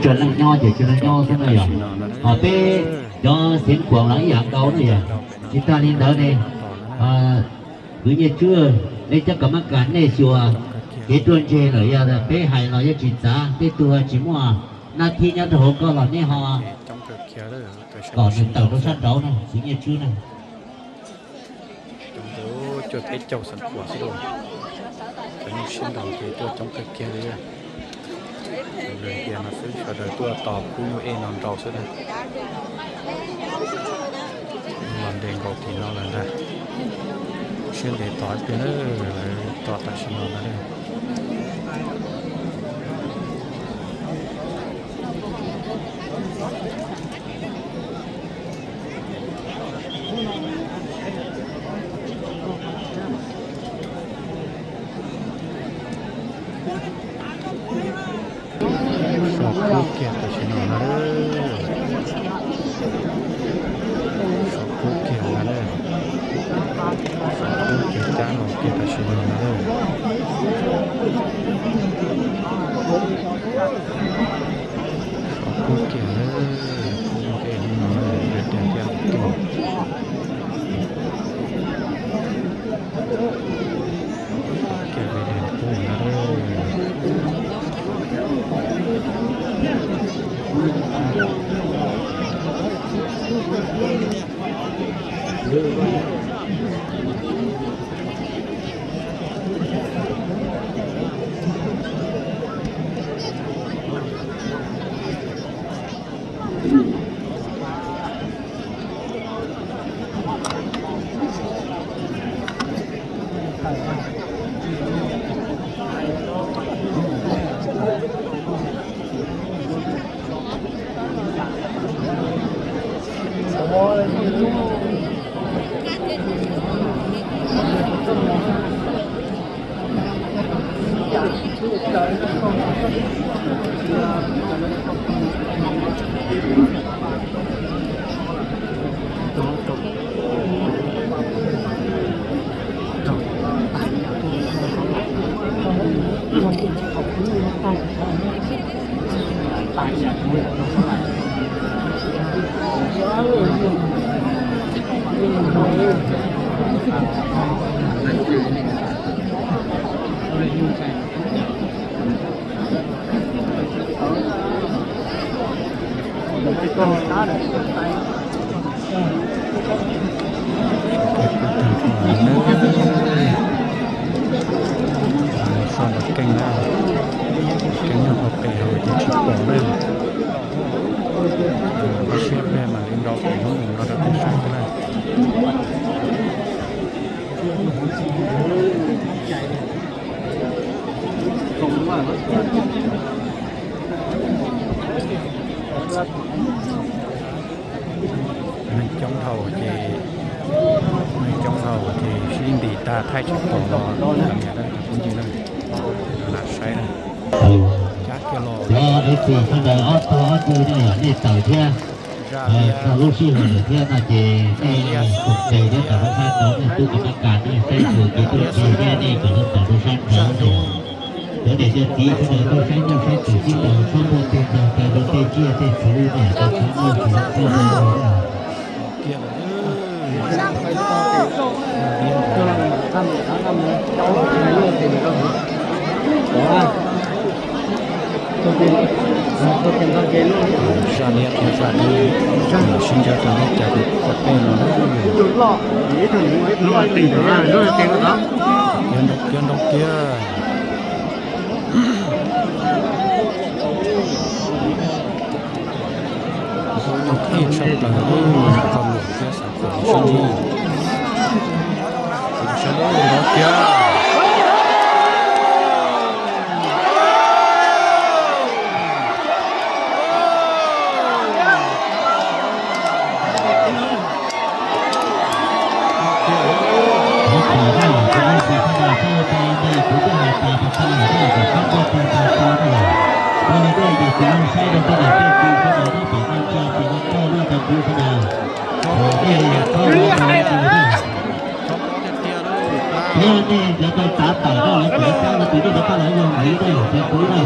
Tsis leej nyob ces tsis leej nyob xwb na yog. Ho peb cov xeev khuam los ib yam nkaus na yog. Tsis tag li ntawd ne, kwv Nyiaj Tswb, nej cov kam mab kas nej xyuas kev ruaj ntseg lawm, yog peb hais los yeej tsis txav, tej tug tsis muaj nab thib nyob rau hauv ko los nej ho kom nws tawm rau sab nraud na kwv Nyiaj Tswb na. Coob ntau, cuaj peb caug xeev khuam xwb lauj. Cov neeg sib nraus ces tuaj coob kawg kiag li. Tias no xwb sawv daws tuaj tos khub nyuj ej no nraus xwb na. Los nres nkaus tim no lawm ntag. Siab ntev tos ib pliag na, lawv tos tam sim no ntag. Sov kub kiag tam sim no na. Sov kub kiag na. Sov kub kiag cab los kiag tam sim no na. Sov kub kiag na. Kub ej hnub no na, tiag tiag. Kiag li kub na. Soj ntawm keej na, keej nyob hauv pes hauv ces tsis pom na. Koj siab peb mam li nrau pem hnub mus no rau peb saib xwb na. Neeg coob dhau ces, neeg coob dhau ces sib ntim tag thaij tsis pom los niam dab tub ncig na. Lam saib na. Cab kiag los. Cov ib txwm sawv daws ob tug ob tug no yog nej tawm thiab, txog lub sij hawm lawm thiab no ces nej koom tes thiab tawm rau sab nraud, nej tub kam mab kas nej saib xyuas kev ruaj ntseg thiab nej kom lawv tawm rau sab nraud. Cov niam cov txiv sawv daws tuaj saib nyuj saib twm tib taus txhob muaj tes ntaug taws rau tej tsiaj tej txhu, nej tau txhob muaj tsis zoo txhob zoo. Zaj liab thiab zaj dub, sib ntsib rau lub caij pem no. Kiag nroo kiag nroo kiag. Ntxhov nyuj ej tshaj plaws, qhov luam thiab xeev khuam sib ntsib. Sawv daws nrov kiag. Thiab nej cov tau tav tawm no lawv cov cab no tus nej cov paj lawv yog ntawd ib daim cov tub na.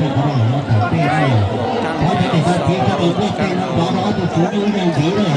tej qhov no los thaum ntej na yom. Thov cov niam cov txiv sawv daws muaj tej no rov rau ob tug tswv nyuj ib leeg ntxiv na.